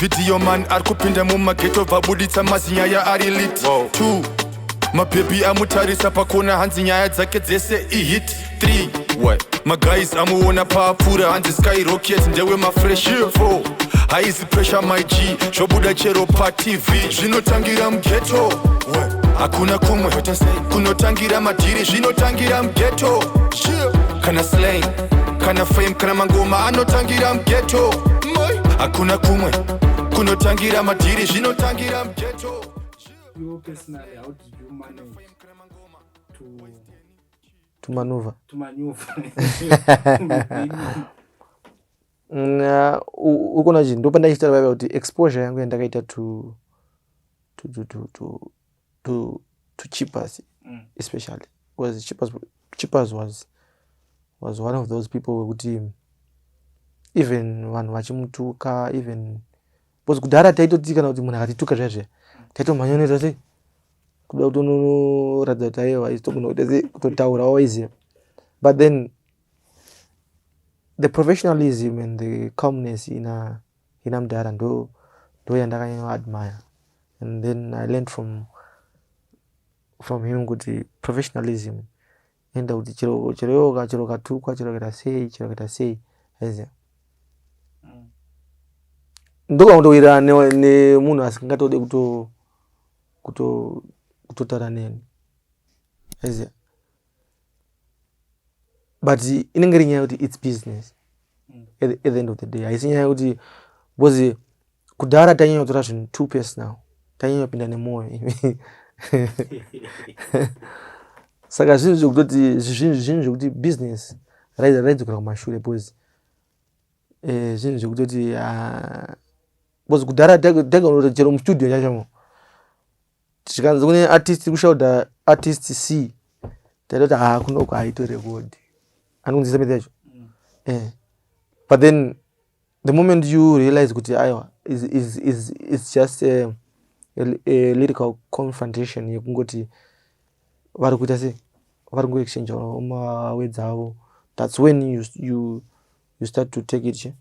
Video man ari kupinda mumageto, vabuditsa mazinyaya ari lit. 2, mabhebhi amutarisa pakona, hanzi nyaya dzake dzese ihit. 3, maguys amuona paapfuura, hanzi skyrocket, ndewe mafresh. 4, haizi pressure, my G, zvobuda chero paTV. Zvinotangira mugeto, hakuna kumwe kunotangira madhiri, zvinotangira mugeto. Kana slang, kana fame, kana mangoma anotangira mugeto, hakuna kumwe kunotangira madhiri, zvinotangira mugeto. You personally, how did you manage to To maneuver? To maneuver? Uri kuona chi, ndopa ndachitaura vaiva kuti exposure yangu yandakaita to Chippers, especially because Chippers was one of those people wekuti even vanhu vachimutuka, even because kudhara taitoti kana kuti munhu akatituka zviya zviya, taitomhanya sei kuda kutonoratidza kuti aiwa, isu togona kuita sei, kutotaurawo, waiziva. But then the professionalism and the calmness ina mudhara ndo yandakanyanya admire, and then I learned from him kuti professionalism inoita kuti chero iwoka, chero katukwa, chero kaita sei, chero kaita sei, aiziva. Ndogona kutowirirana nemunhu asingatode kutotaura neni, aiziva, but inenge iri nyaya yekuti it's business. At the end of the day, haisi nyaya yekuti, because kudhara tainyanya kutora zvinhu too personal, tainyanya kupinda nemwoyo. Saka zvinhu zvekutoti zvinhu zvekuti business raidzokera kumashure, because zvinhu zvekutoti, because kudhara taigona kuti chero mustudio chachamo zvikanzi kune artist kushaudha, artist C, taitoti ha, kunoko haitorekodi, anokunzisa mete yacho. But then the moment you realize kuti aiwa, is just a lyrical confrontation yekungoti vari kuita sei, vari kungoexchange mawords avo, that's when you start to take it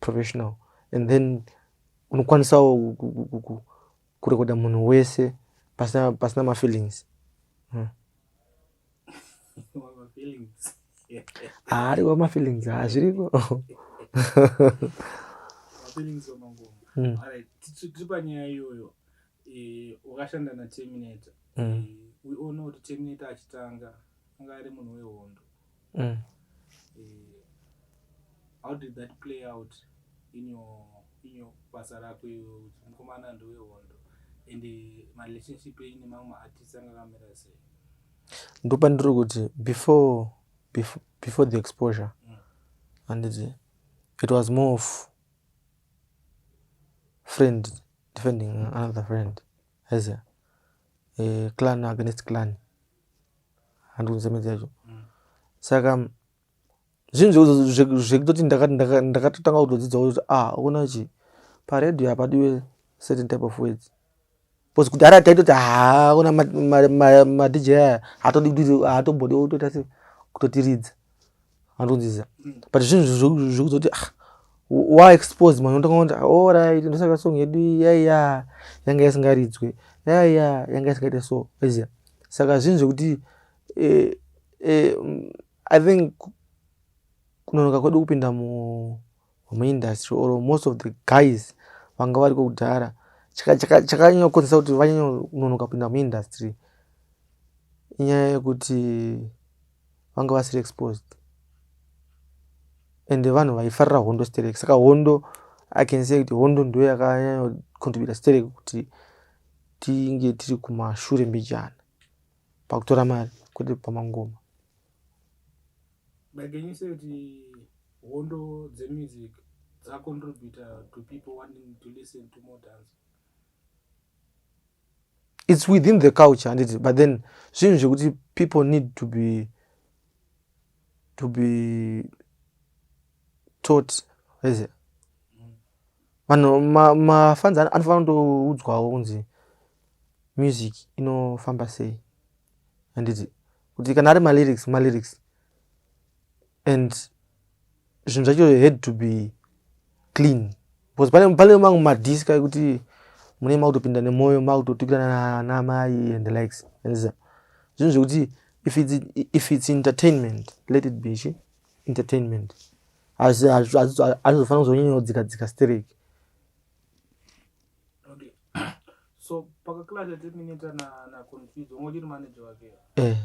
professional, and then unokwanisawo kurekoda munhu wese pasina mafeelings. Mafeelings. Ariko mafeelings, hazviriko. Mafeelings omangoma. Alright, tiri panyaya iyoyo, wakashanda naTerminator. We all know kuti Terminator achitanga anga ari munhu wehondo. How did that play out in your basa rako iwe, kuti mukomana ndewehondo, and marelationship enyu nemamwe maartist anga akamira sei? Ndopandiri kuti before the exposure, handiti it was more of friend defending another friend as a clan against clan, handikunzisa yacho. Saka zvinhu zvekutoti ndakatotanga kutodzidzawo kuti ah, ukuona chi, paredhiyo hapadiwe certain type of words, because kudhara taitoti ha, kuna maDJ aya haatodi kuti, haatombodi kutoita se kutotiridza, handikunzisa. But zvinhu zvekuzoti ah, waexpose manhu, unotanga kuti alright, ndosaka song yedu yaiya yanga isingaridzwe, yaiya yanga isingaite so, aiziya. Saka zvinhu zvekuti I think kunonoka kwedu kupinda muindustry, or most of the guys vanga variko kudhara, chakanyanya kukonzesa kuti vanyanya kunonoka kupinda muindustry inyaya yekuti vanga vasiri exposed, and vanhu vaifarira hondo sterek. Saka hondo, I can say kuti hondo ndo yakanyanya kucontributa sterek kuti tinge tiri kumashure mbijana pakutora mari, kwete pamangoma. But can you say kuti hondo dzemusic dzacontributa to people wanting to listen to more dance? It's within the culture, handiti? But then zvinhu zvekuti people need to be taught, aiziva. Vanhu mafans anofanira kutoudzwawo kunzi music inofamba sei, handiti? Kuti kana ari malyrics, malyrics, and zvinhu zvacho had to be clean, because Because pane mamwe madiska ekuti mune makutopinda nemwoyo, makutotukirana namai and the likes. Zvinhu zvekuti if it's entertainment, let it be chi entertainment. Hazvizofanira kuzonyanya kudzika dzika stereki. Okay, so pakaclasha Terminator naConfuse, wanga uchiri manager wake? Eh.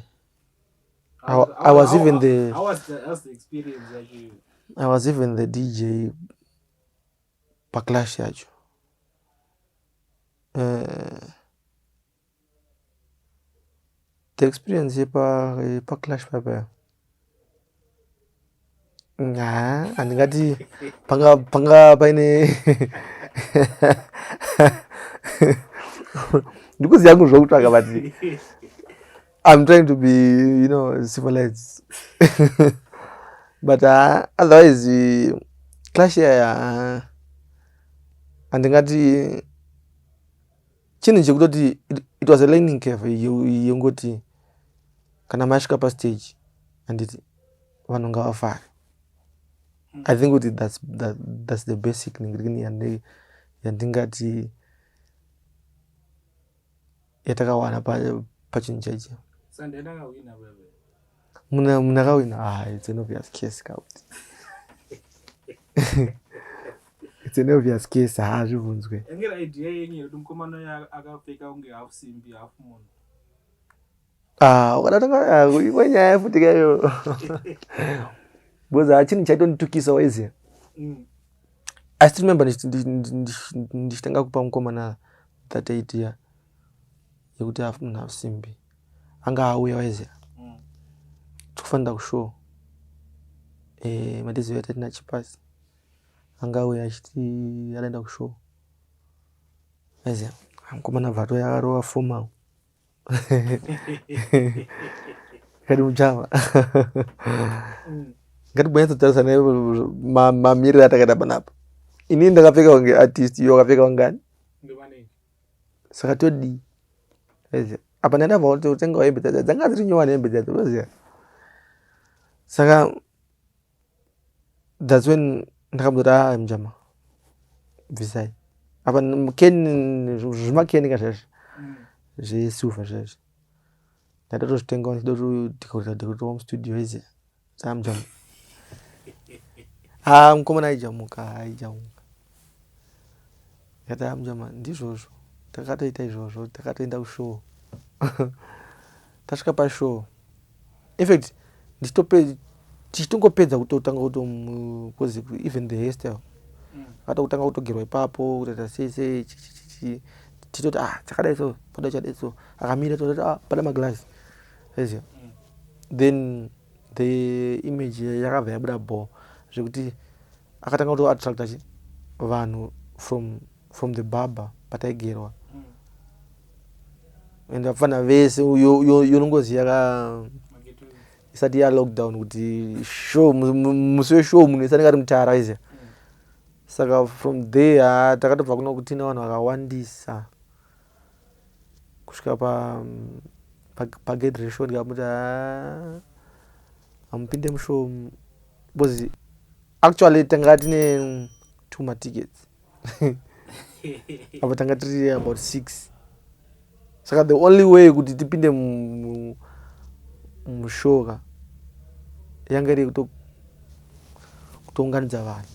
I was even the How's the experience yacho? I was even the DJ paclash yacho. The experience yepaclash papa, ha, handingati panga paine, ndikuziva hangu zvokutsvaka, but I'm trying to be civilized. But otherwise, clash yaya, handingati chinhu chekutoti it was a learning curve yengoti kana masvika pastage, handiti vanhu ngavafare. I think kuti that's the basic ningirikini yandingati yatakawana pachinhu chaicho. Sandeni akawina bebe? Munhu akawina, ah, it's an obvious case kauti it's an obvious case, haazvibvunzwe. Yange iri idea yenyu yekuti mukomana uyu akapfeka kunge half simbi, half munhu? Ah, ukadatanga imwe nyaya futi kayo, because hachinhu chaitonditukisa, waiziya. I still remember ndichitanga kupa mukomana that idea yekuti half munhu, half simbi, anga auya, waiziya. Tikufanira kushow matiziva tatina chipasi, anga auya achiti araenda kushow, waiziya. Mukomana bva atouya akarova formal kati muchava ngatibonyatsotarisa mamiriro atakaita panapa. Inini ndakapfeka kunge artist, iwe wakapfeka kungani? Ngemanage. Saka todii? Waiziya, apa ndandabva kutengawo hembe dzadzo, dzanga dziri nyowani hembe dzadzo, unoziya. Saka that's when ndakabva kuti, "Ah, mujama, bvisai apa keni zvimakeni kazvazvi zvesilver zvaizvi." Ndatatozvitengawo ndichida kudecorata decorata mustudio, waiziya. Saka mujama, ah, mukomana aijamuka, aijamuka. Ndikati, "Ah, mujama, ndizvozvo." Takatoita izvozvo, takatoenda kushow. Tasvika pashow, infact tichitongopedza kutotanga kutomu, because even the hairstyle akatokutanga kutogerwa ipapo, kutoita sei sei, chi titoti, "Ah, chakadai so, pada chadai so." Akamira, tototi, "Ah, pada maglass," aiziya. Then the image yakabva yabuda bho zvekuti akatanga kutoattracta chi vanhu from the barber pataigerwa and vapfana vese yonongoziya ka isati yalockdown kuti show, musi weshow munhu wese anenge ari mutara, aiziya. Saka from there, ha, takatobva kuno kutina vanhu vakawandisa kusvika pagate reshow. Ndikamuti, "Ha, hamupinde mushow," because actually tanga tine two matickets apa, tanga tiri about six. Saka the only way kuti tipinde mushow ka yanga iri kutounganidza vanhu,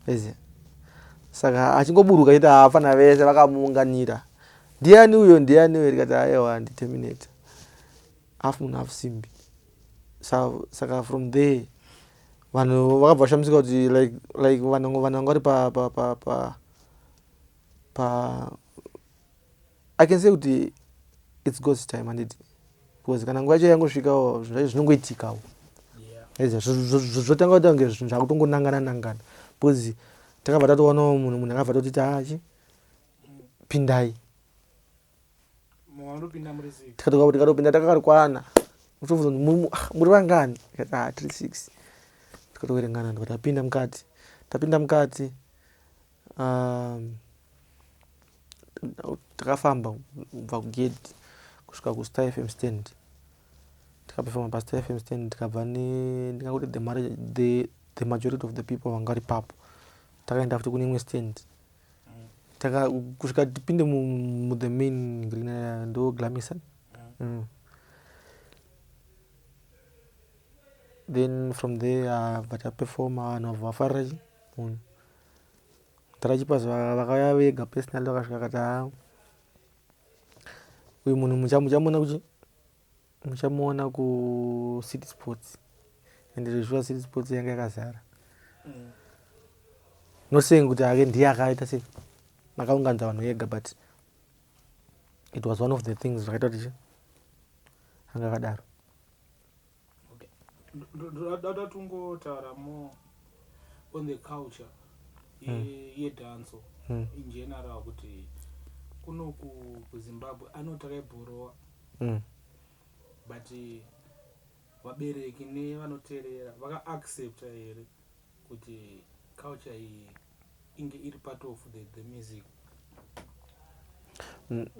aiziya. Saka achingoburuka chete, hafana vese vakamuunganira, "Ndiani uyo? Ndiani uyo?" Tikati, "Aiwa, ndiTerminator, half munhu, half simbi." Saka from there vanhu vakabva vashamisika kuti like vanhu vanga vari pa I can say kuti it's God's time, handiti? Because kana nguva yacho yangosvikawo, zvinhu zvacho zvinongoitikawo. Aiziva, zvotanga kuita kunge zvinhu zvakutongonangana nangana, because takabva tatoonawo munhu akabva totiti, "Achi pindai." Munopinda muri six? Tikatopinda takakarikwana. Kutobvunza kuti, "Ah, muri vangani?" Tikati, "Ah, tiri six." Tikatoverengana, ndobva tapinda mukati. Tapinda mukati, takafamba kubva kugate kusvika kuStar FM stand. Tikapefoma paStar FM stand, tikabva ne ndingakuti the majority of the people vanga vari papo. Takaenda futi kune imwe stand. Taka kusvika tipinde mu the main green, ndo Glamisa. Then from there bva taperforma, vanhu vabva vafarira chi munhu tarachipa. Vakauya vega personally, vakasvika vakati, "Ha, uyu munhu muchamuona kuchi, muchamuona kuCity Sports." And zveshuwa, City Sports yanga yakazara. Not saying kuti ake ndiye akaita sei, akaunganidza vanhu ega, but it was one of the things zvakaita kuti chi anga akadaro. Ndoda tungotaura more on the culture yedancehall in general, kuti kuno kuZimbabwe anoti takaibhorowa, but vabereki nevanoteerera vakaaccepta here kuti culture iyi inge iri part of the music?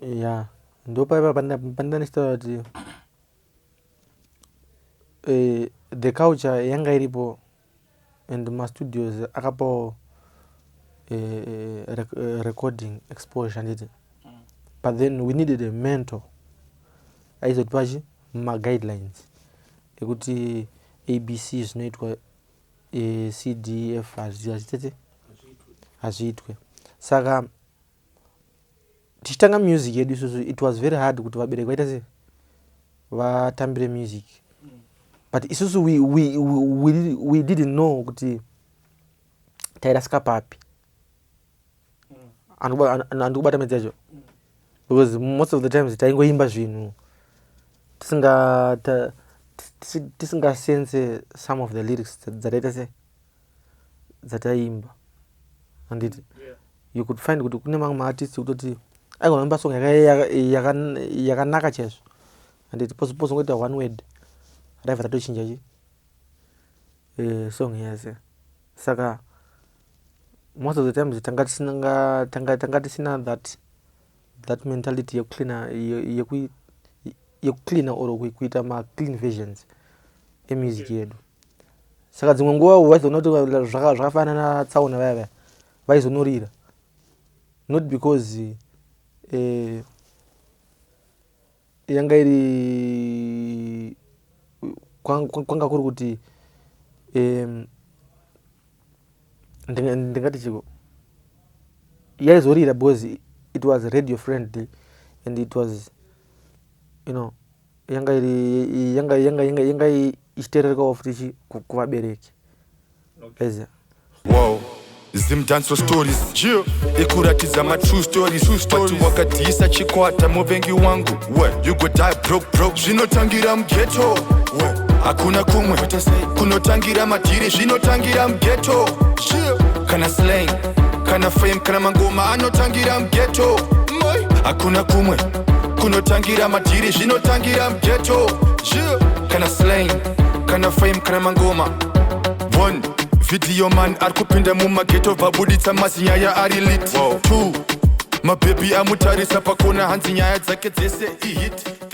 Ya, ndopaipa pandanga ndichitaura kuti the culture yanga iripo and mastudios akapawo recording exposure, handiti? But then we needed a mentor aizotipa chi maguidelines ekuti ABC zvinoitwa, CDF hazvitete, hazviitwe. Saka tichitanga music yedu isusu, it was very hard kuti vabereki vaita sei, vatambire music. But isusu we didn't know kuti tairasika papi. Handikubata medzi yacho, because most of the times taingoimba zvinhu tisingasense some of the lyrics dzataita sei, dzataimba, handiti? Yeah. You could find kuti kune mamwe maartist kutoti aigona kuimba song yakanaka chaizvo, handiti? Pozongoita one word raibva ratochinja chi song yese. Saka most of the times tanga tisina that mentality yekucleana, yekucleana or kuita maclean versions emusic yedu. Saka dzimwe nguva waizoona kuti zvakafanana natsaona vaya vaya vaizonorira, not because yanga iri kwanga kuri kuti ndingati chiko, yaizorira because it was radio friendly and it was yanga iri yanga ichiteererekawo futi kuvabereki. Eze. Wow. Zimdancehall stories ikuratidza matrue stories, but wakadhisa chikwata muvengi wangu, you go die broke broke. Zvinotangira mughetto, hakuna kumwe kunotangira madhiri, zvinotangira mughetto. Kana slang, kana fame, kana mangoma anotangira mughetto, hakuna kumwe kunotangira madhiri, zvinotangira mughetto. Kana slang, kana fame, kana mangoma. One video man ari kupinda mumaghetto, vabuditsa mazinyaya ari lit. Two mabhebhi amutarisa pakona, hanzi nyaya dzake dzese ihit.